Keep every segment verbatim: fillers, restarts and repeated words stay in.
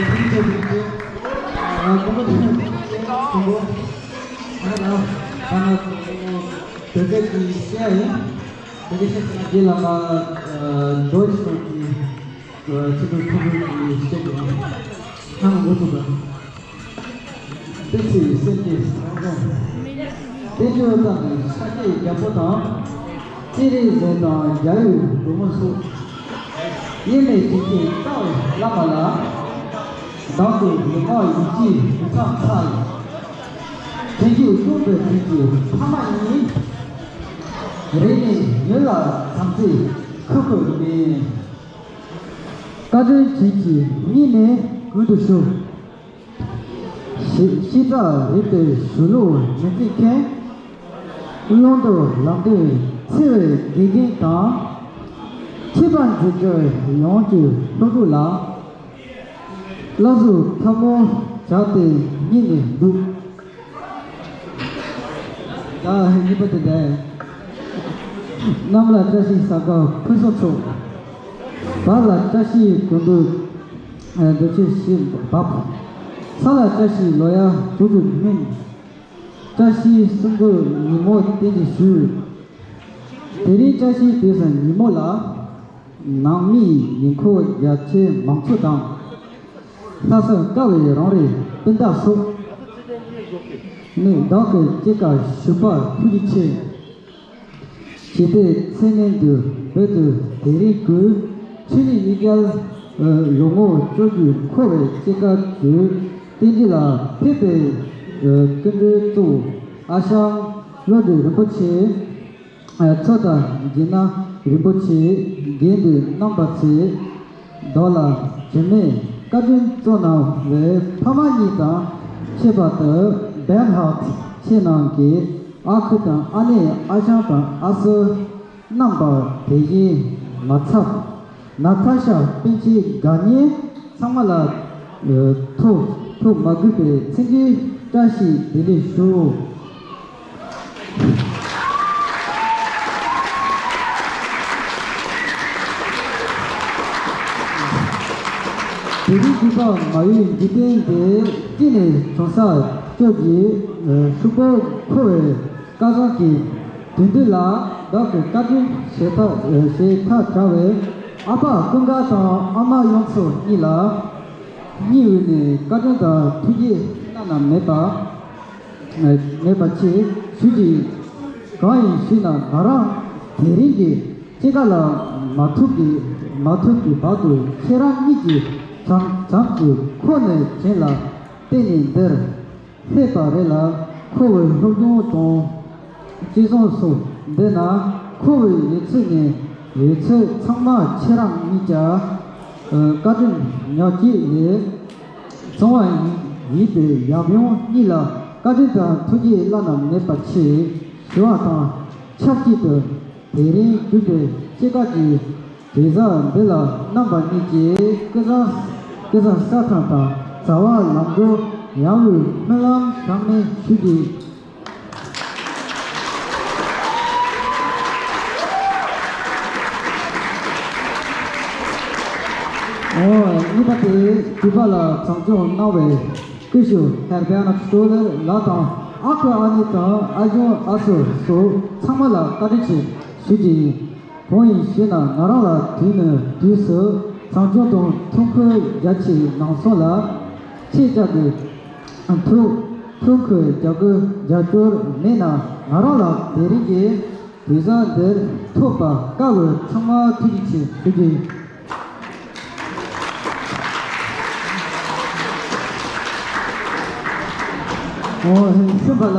ཐུགས་རྗེ་ཆེ། ཐུགས་རྗེ་ཆེ། ཨ། སྐུ་ངོ་ཐུགས་རྗེ་ཆེ། སྐུ་ངོ། ཨ་ལ། ད་ང་བོད་སྐད་ཀྱི་བཤད་ཡིན། བོད་སྐད་བཤད་ན་རྗེས་ལ་ང་ཨ་འགྲོ་ཆེན་མོ་གི་ཨ་ཆེན་མོ་ཐུགས་ཁུར་གྱི་བཤད་དགོས། ཨ། ང་འགོ་ཚུགས་པ། བདེ་སྐྱིད་སེམས་ཀྱི་སང་དགོང་། བསྟན་བཅོས་བཏང་ནས་ཆ་ཤས་རྒྱ་པོ་དང་། སྤྱན་རས་གཟིགས་དང་རྒྱལ་བའི་སྒྲོལ་མ་སོགས། དབྱེར་མེད་བྱིན་གྱིས་བརླབས་པའི་བླ་མ་ལ། བདག་གི་ལུས་ངག་ཡིད་ཀྱི་ཡིད་ཐམས་ཅད། བྱིན་གྱིས་བརླབས་པའི་བྱིན་གྱིས་ཕ་མ་ཡིན། རིང་ནས་ཉོན་ལ་དམ་ཚིག་ཁུར་དགོས་མིན། བཀའ་དྲིན་བྱིན་གྱིས་སྙིང་ནས་ཀུན་ཏུ་ཞུ། ཤི་ཤི་བྲག་རིག་པའི་གཞུང་ལུགས་མི་འཛིན་མཁན། ཀློང་རྡོལ་ལམ་སྟོན་འཚེ་བའི་དགེ་རྒན་དང་། ཁྱད་པར་འཛིན་སྐྱོང་ཡོངས་ཀྱི་སློབ་ཕྲུག་ལ། བླ་གཟུགས་ཐལ་མོ་སྦྱར་ཏེ་སྙིང་ནས་འདུད། ད་གཉིས་པ་དེ་འདྲ། གནམ་ལ་བཀྲ་ཤིས་གཟའ་སྐར་ཕུན་སུམ་ཚོགས། བར་ལ་བཀྲ་ཤིས་དགུན་འབུ་འབྲི་ཆུ་ཞིག་འབབ། ས་ལ་བཀྲ་ཤིས་ལོ་ཡག་དྲུག་ཅུ་སྨིན། བཀྲ་ཤིས་གསུམ་པོ་ཉིན་མོ་བསྟན་གྱིས་ཞུ། དེ་རིང་བཀྲ་ཤིས་དུས་སུ་ཉིན་མོ་ལ། ནང་མིའི་ཉིན་འཁོར་རྒྱ་ཆེ་མང་ཚོགས་དང་། ལྷ་སར་དཀའ་བའི་རང་རེའི་སྤུན་ཟླ་སོགས། ནི་བདག་གི་སྐྱེས་སྐར་ཞུ་བར་ཐུགས་རྗེ་ཆེ། ཞི་བདེའི་མཚན་སྙན་དུ་འབོད་དུ་དེ་རིང་གུ། ཕྱི་ལུགས་ཡིག་བརྒྱ་ལོ་ངོ་བཅུ་བཞི་འཁོར་བའི་སྐྱེས་སྐར་དུས། རྟེན་འབྲེལ་ལ་ཕེབས་པའི་སྐུ་མགྲོན་གཙོ་བོ་ཨ་ཞང་བློ་གྲོས་རིན་པོ་ཆེ། མཚོ་དང་འཇིགས་སྣང་རིན་པོ་ཆེ་རྒན་དུ་རྣམ་པ་ཚོས། བདག་ལ་དྲི་མེད་བཀའ་དྲིན་སྩོལ་གནང་བའི་ཕ་མ་གཉིས་དང་ཁྱད་པར་དུ་བེན་ཧར་ཆེ་ནང་གི་ཨ་ཁུ་དང་ཨ་ནེ། ཨ་ཞང་དང་ཨ་སྲུ་རྣམ་པ། དེ་བཞིན་མ་ཚབ་ན་ཐ་ཤ་སྤུན་མཆེད་དགའ་ཉེ་ཚང་མ་ལ་ཐོག་ཐོག་མ་གུས་པའི་མཚན་སྙན་བཀྲ་ཤིས་བདེ་ལེགས་ཞུ། དེ་རིང་དུས་བབ་མ་ཡིན་འཇིག་རྟེན་འདི། གཅིག་ནས་གྲོང་གསེབ་སྐྱོབ་ཀྱི་ཤུག་པ་འཁོར་བའི་སྐལ་བཟང་གི་དུས་འདི་ལ། བདག་གི་བཀའ་དྲིན་ཞེ་ཐག་ཞེ་ཐག་བྲལ་བའི་ཨ་ཕ་ཀུན་དགའ་དང་ཨ་མ་གཡུ་མཚོ་གཉིས་ལ། སྙིང་དབུས་ནས་བཀའ་དྲིན་དང་ཐུགས་རྗེ་བླ་ན་མེད་པ། མེད་པ་ཆེ་ཞུ་རྒྱུ། གང་ཡིན་ཞུས་ན་ང་རང་དེ་རིང་གི་སྐྱེས་སྐར་ལ་མ་ཐུག་གི་མ་ཐུག་གི་བར་དུ་ཁྱེད་རང་གཉིས་ཀྱི་བྱམས་བྱམས་ཀྱི་ཁོག་ནས་དྲིན་ལ་བརྟེན་ནས་འདིར་སླེབས་པ་རེད་ལ། འཁོར་བའི་སློབ་སྦྱོང་དང་། ཅི་བཟང་སོགས་འདི་ན་འཁོར་བའི་ཡོད་ཚད་ནས་ཡོད་ཚད་ཚང་མ་ཁྱེད་རང་གཉིས་ཀྱི་བཀའ་དྲིན་ཉག་གཅིག་ལས་བྱུང་བ་ཡིན་པས། ཡབ་ཡུམ་གཉིས་ལ་བཀའ་དྲིན་དང་ཐུགས་རྗེ་བླ་ན་མེད་པ་ཆེ་ཞུ་བ་དང་ཆབས་ཅིག་ཏུ། དེ་རིང་གུས་པའི་སྐྱེས་སྐར་གྱི་དུས་བཟང་འདི་ལ་རྣམ་པ་གཉིས་ཀྱིས་སྐུ་བཟང་སྐུ་བཟང་ས་ཐང་དང་བྱ་བ་ལམ་འགྲོ་ཡང་བའི་སྨོན་ལམ་གྲངས་མེད་ཞུ་རྒྱུ། ཨོ། གཉིས་པ་དེ་དུས་བབ་ལ་བྱམས་སྐྱོང་གནང་བའི་སྐུ་ཞབས་ཧེར་བེ་ཨ་ན་ཤོ་ལེ་ལགས་དང་ཨ་ཁུ་ཨ་ནེ་དང་ཨ་ཞང་ཨ་སྲུ་སོགས་ཚང་མ་ལ་བཀའ་དྲིན་ཆེ་ཞུ་རྒྱུ་ཡིན། གང་ཡིན་ཞུས་ན་ང་རང་ལ་དུས་ནས་དུས་སུ་བྱམས་སྐྱོང་དང་མཐུན་འགྱུར་རྒྱ་ཆེ་གནང་སོང་ལ། ཁྱེད་ཅག་གི་ཐུགས་ཐུགས་ཁུར་རྒྱབ་སྐྱོར་རྒྱབ་སྐྱོར་མེད་ན་ང་རང་ལ་དེ་རིང་གི་དུས་བཟང་འདིར་ཐོབ་པ་དཀའ་བས། ཚང་མ་ཐུགས་རྗེ་ཆེ་ཞུ་རྒྱུ་ཡིན། ཨོ། གསུམ་པ་ལ་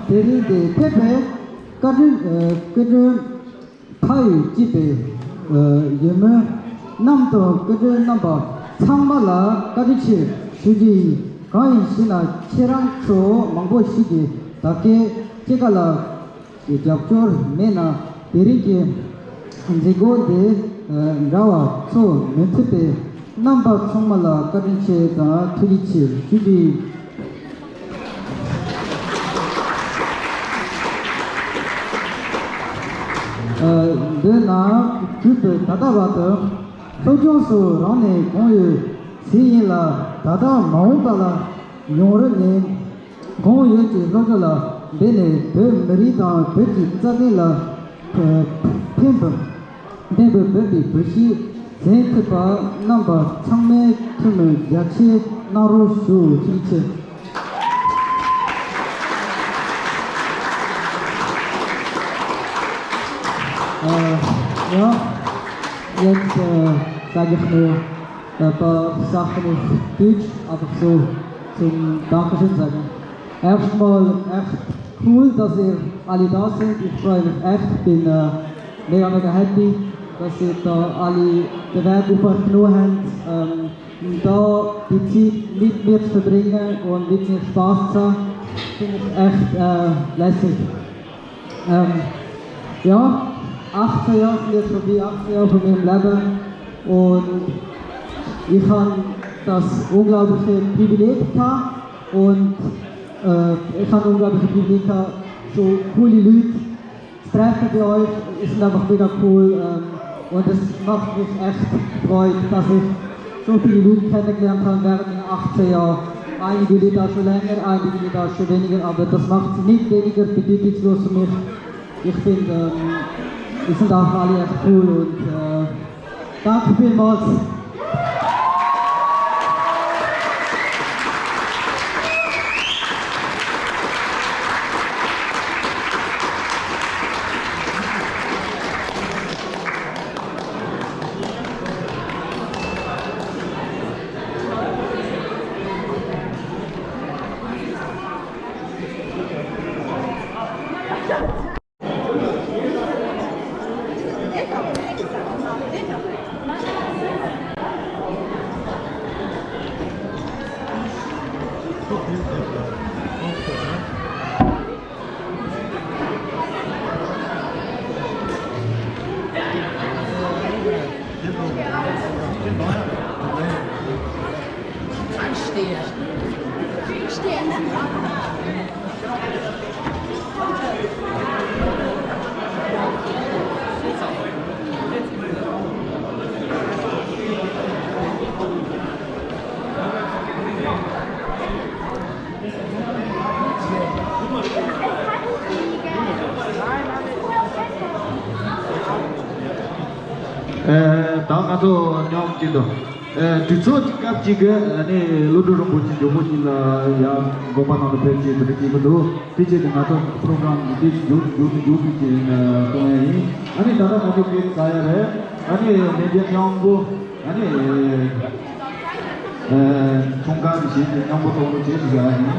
དེ་རིང་འདིར་ཕེབས་པའི་བཀའ་དྲིན་སྐུ་མགྲོན་ཕ་ཡུལ་གཅིག་པའི་ཡུལ་མི་རྣམས་དང་སྐུ་མགྲོན་རྣམ་པ་ཚང་མ་ལ་བཀའ་དྲིན་ཆེ་ཞུ་རྒྱུ་ཡིན། གང་ཡིན་ཞུས་ན་ཁྱེད་རང་ཚོ་མང་པོ་ཞིག་གིས་ད་གའི་སྐྱེས་སྐར་ལ་རྒྱབ་སྐྱོར་མེད་ན་དེ་རིང་གི་མཛད་སྒོ་འདི་འདྲ་བ་ཚོགས་མི་ཐུབ་པས། རྣམ་པ་ཚང་མ་ལ་བཀའ་དྲིན་ཆེ་དང་ཐུགས་རྗེ་ཆེ་ཞུ་རྒྱུ་ཡིན། ཨ། འདི་ན་གུས་པས་ད་ལྟ་བར་དུ་སློབ་སྦྱོང་སོགས་རང་ནས་གང་ཡོད་ཟིན་ཡིན་ལ། ད་ལྟ་མ་འོངས་པ་ལ་ཡུན་རིང་ནས་གོང་འོག་གི་སློབ་གྲྭ་ལ་འབད་ནས་བོད་མི་རིགས་དང་བོད་ཀྱི་རྩ་དོན་ལ་ཕན་པ་ལྡན་པའི་བོད་པའི་བུ་གཞི་གཟེངས་ཐིག་པ་རྣམ་པ་ཚང་མས་ཐུགས་སྨོན་རྒྱ་ཆེ་གནང་རོགས་ཞུ། ཐུགས་རྗེ་ཆེ། Äh, ja, jetzt äh, sage ich nur ein paar Sachen auf Deutsch, einfach so zum Dankeschön sagen. Erstmal echt cool, dass ihr alle da seid. Ich freue mich echt, ich bin äh, mega, mega happy, dass ihr da alle den Weg auf euch genommen habt, ähm, um da die Zeit mit mir zu verbringen und mit mir Spaß zu haben. Finde ich echt äh, lässig. Ähm, ja, achtzehn Jahre sind jetzt vorbei, achtzehn Jahre von meinem Leben. Und ich habe das unglaubliche Privileg gehabt und äh, ich habe ein unglaubliches Privileg gehabt, so coole Leute zu treffen bei euch. Es ist einfach mega cool ähm, und es macht mich echt Freude, dass ich so viele Leute kennengelernt habe während den achtzehn Jahren. Einige Leute auch schon länger, einige Leute auch schon weniger, aber das macht sie nicht weniger bedeutungslos für mich. Ich finde, ähm, die sind auch alle echt cool und äh, danke vielmals. ཨེ། ད་ང་ཚོ་མཉམ་གཅིག་ཏུ། ཨེ། གྲོས་ཚོགས་ཀྱི་སྐབས་གཅིག་གི་ཨ་ནི་བློ་གྲོས་རིན་པོ་ཆེ་ཇོ་བོ་གཉིས་ལ་ཡང་དགོངས་པ་ནང་དུ་ཕེབས་ཀྱི་འདུག་ཅེས་གི་འདུག་དེ་བྱས་ཏེ་ང་ཚོ་པྲོ་གྲམ་འདི་མཇུག་མཇུག་མཇུག་ཏུ་ཅིག་གཏོང་ཡ་ཡིན། ཨ་ནི་ད་ལྟ་ང་ཚོ་སྐད་ཆ་ཡ་རེད། ཨ་ནི་ལས་བྱེད་མཉམ་པོ། ཨ་ནི། ཨེ། ཚོང་ཁང་གི་གཞི་དེ་མཉམ་པོ་གཏོང་རོགས་བྱེད་ཟེར་ཡ་ཡིན།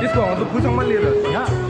འདི་སྐོར་ང་ཚོ་བུ་ཚང་མ་སླེབས་ར། ཡ།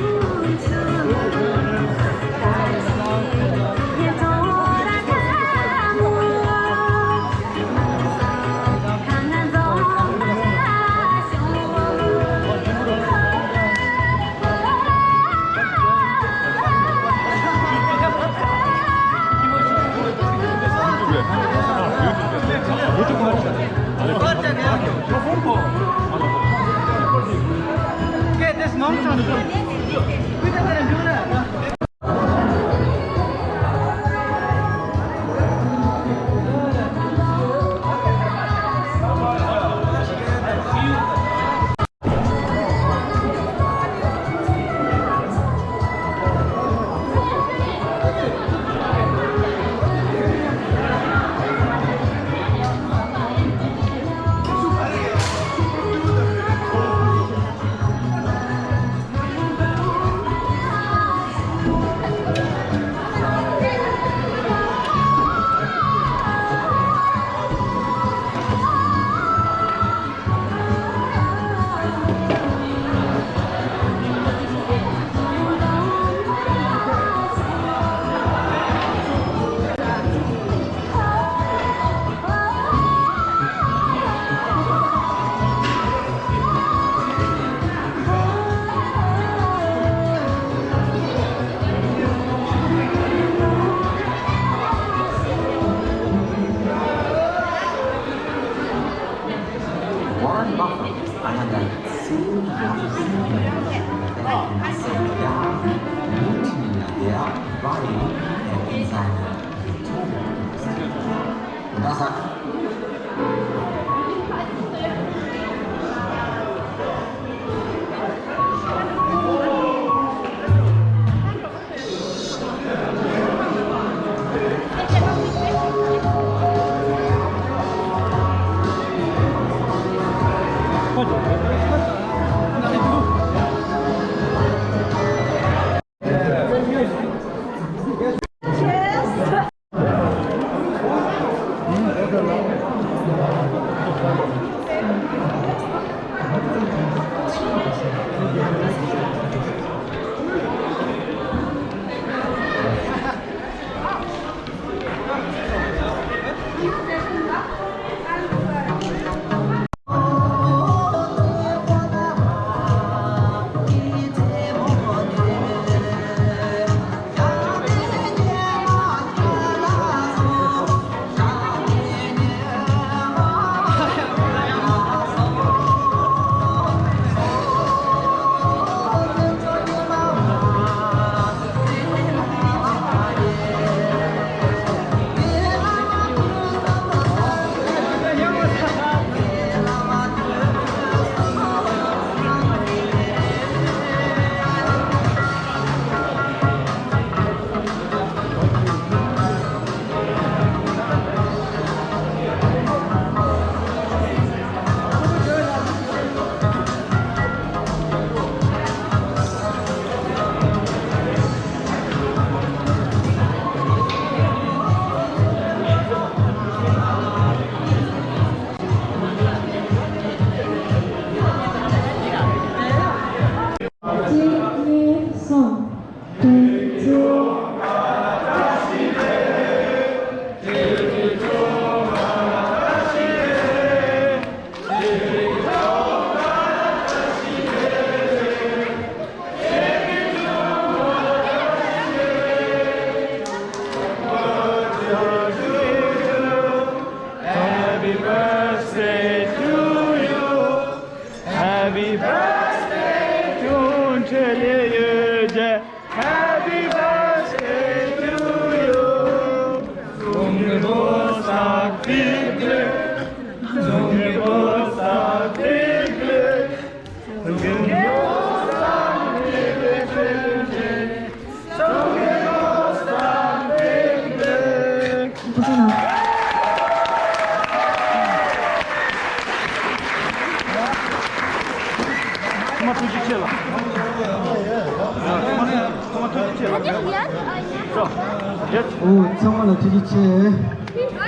ཨོ། ཚང་མ་ལ་ཐུགས་རྗེ་ཆེ།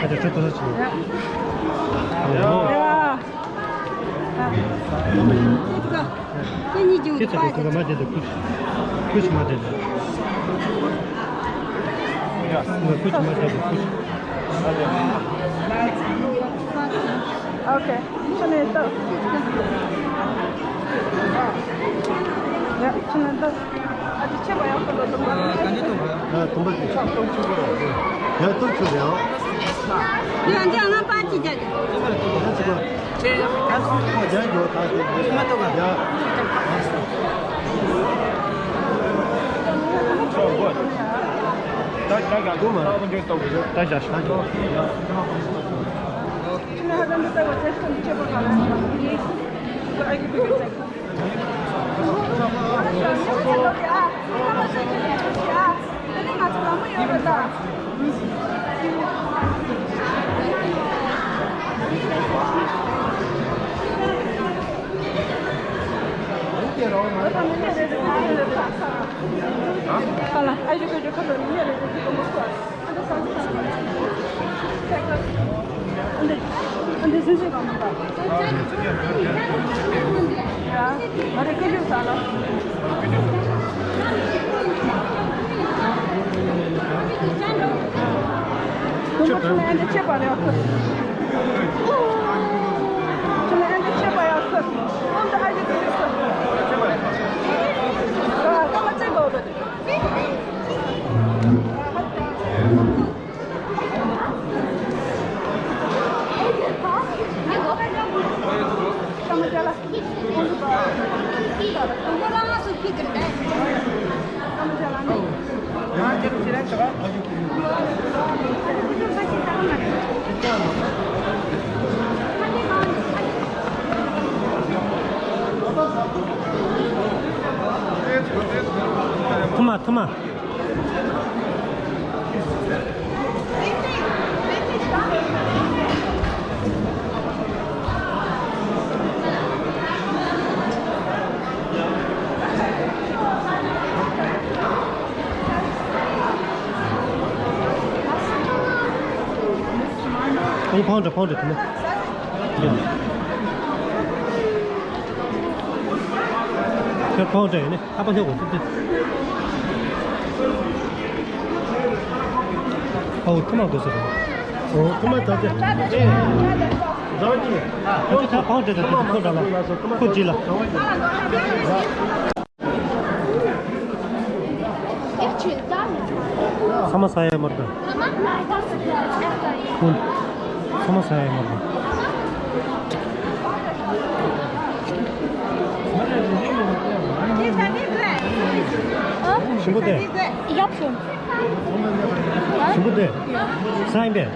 ཨ་ཅག་ཁྱོད་ཐུགས་རྗེ་ཆེ། ཨོ། ཁྱེད་གཉིས་ཀྱི་ཁྱེད་ཚོ་ཐུགས་ཁ་མ་བསྡད་དུ་ཁུ་ཁུ་ཞིག་མ་བསྡད་དུ། ཁུ་ཞིག་མ་བསྡད་དུ་ཁུ་ཞིག་ཨོ་ཁེ། ཁྱོད་ནས་ལྟ། ཡ། ཁྱོད་ནས་ལྟ། ཨ་ཅེ་ཆེ་བ་ཡག་པོ་ལ་དུམ་པ། ག་འདྲ་དུམ་པ། ཡ། དུམ་པ་དེ་ཆག་སྟོང་ཆུ་རེད། ཡ། སྟོང་ཆུ་རེད་ཨང་། ཡ། འདི་ཨ་ན་པ་ཅི་རྒྱག་གི། ཡ། ཅི་གོ། ཆེ་ཡ། ཨ་སུ་ཁོ་རྒྱག་གི་ད་དེ་མ་ཏོ་ག། ཡ། ད་ད་ག་གོ་མ། ད་ཞག་ཞག་གོ། ཐུ་མ་ཐུ་མ། ཨོ་ཕང་འདྲ་ཕང་འདྲ་དེ་ནས། ཁྱོད་ཕང་འདྲ་ཡིན་ནི། ཨ་ཕ་ཤོག་གོ་ཐུབ་ཐུབ། ཨོ་ཐུ་མ་དགོས་ཟེར། ཨོ་ཐུ་མ་ད་ཚེ། རང་གི། ཁོ་ཚོ་ད་ཕང་འདྲ་ད་ཁོ་འདྲ་ལ། ཁོ་ཅི་ལ། ཚང་མ་ཟ་ཡ་མར་ག་ཧུན། ཚང་མ་ཟ་ཡ་མར་ག་ཞིམ་པོ་དེ། ཡབ་ཞིམ། ཞིམ་པོ་དེ། ཟ་ཡིན་པས།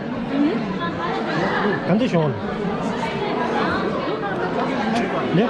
ག་འདི་ཤོང་། ནི།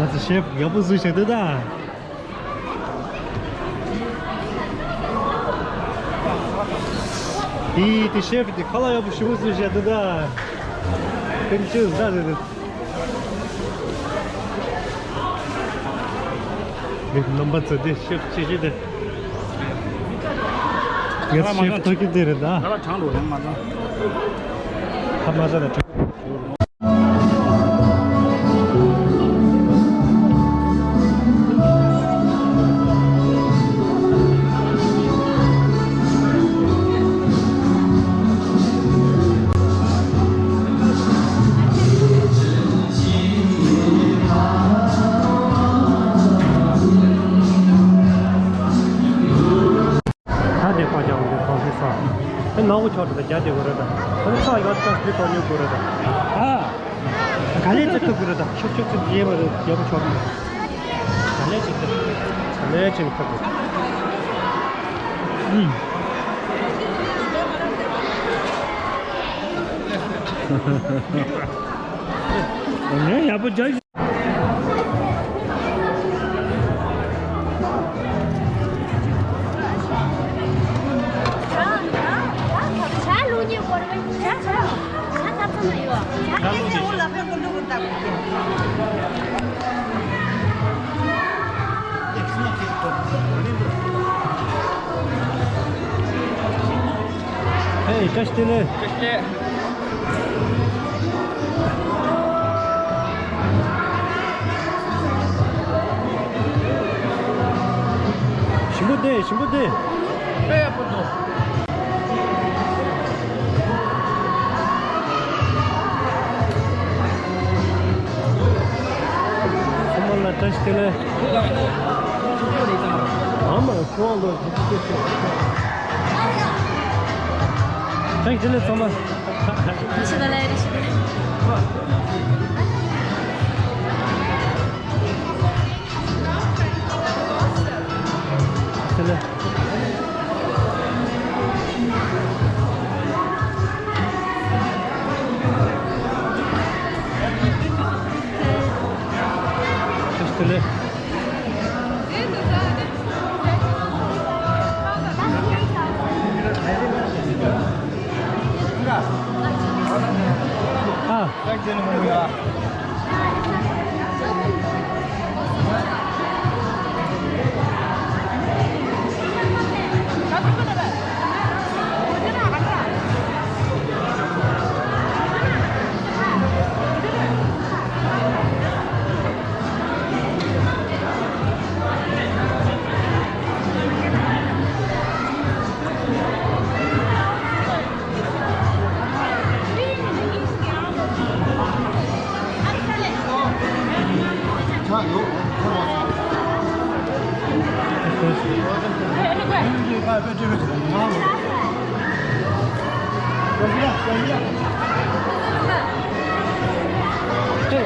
ང་ཚོ་ཤེཕ་ཡག་པོ་བཟོས་བཞག་འདུག་ད། ཨི་དེ་ཤེཕ་དེ་ཁ་ལག་ཡག་པོ་ཞེ་པོ་བཟོས་བཞག་འདུག་ད། དེ་ཅི་ཟ་རེད་འདུག་མི་རྣམ་པ་ཚོ་དེ་ཤེཕ་ཆེ་ཆེ་དེ། ངས་ཤེཕ་ཐོག་གི་དེ་རེད་ད། ཁ་ལག་གྲང་འགྲོ་ཡང་མ་ཚང་། ཁ་མ་ཚང་ནས་གྲང་། ད་དེ་ཁ་རྒྱག་འོང་དུས་གང་ཤེས་ས། ཨེ་ནག་པོ་ཆགས་འགྲོ་ད། རྒྱ་དེ་དགོས་རེད་ད། ཨ་ནི་ཁ་ཡག་ཐག་ཆོད་གཏོང་ཉོ་དགོས་རེད་ད། ཨ། ག་ལེ་ཚེ་ཐུབ་དགོས་རེད་ད། ཆོག་ཆོག་ཆོག་རྒྱས་པ་རེད། རྒྱས་པོ་ཆོག་གི་རེད། ག་ལེ་ཚེ་ཐུབ། ག་ལེ་ཚེ་ཐུབ་དགོས། ཨུམ། ངས་ཡག་པོ་རྒྱག་ཧེ། བཀྲ་ཤིས་བདེ་ལེགས། བཀྲ་ཤིས་བདེ་ལེགས། ཞིམ་པོ་བསྡད། ཞིམ་པོ་བསྡད། དཔེ་ཡག་པོ་འདུག་ཚང་མ་ལ་བཀྲ་ཤིས་བདེ་ལེགས། ཨ་མ་ཁྱོད་ལོ། བཀྲ་ཤིས་བདེ་ལེགས་ཚང་མ། བཀྲ་ཤིས་བདེ་ལེགས། བཀྲ་ཤིས་བདེ་ལེགས། བཀྲ་ཤིས་བདེ་ལེགས། བཀྲ་ཤིས་བདེ་ལེགས།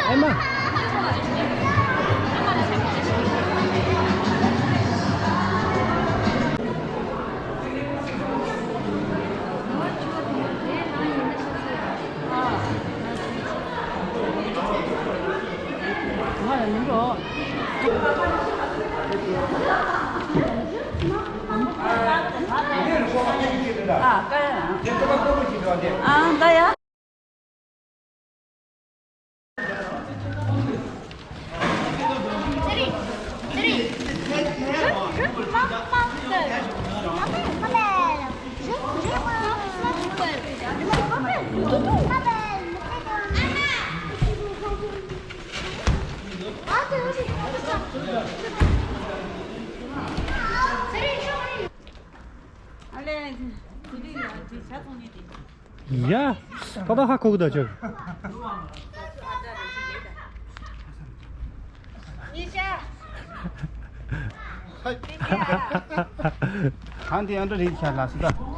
ཨ། ཡ། ཏག་ཏག་ཧ་གོ་གི་འདུག་ཅིག་གང་དེ་ཨ་འདྲ་རེད་ཤག་ལགས་སོ་ད།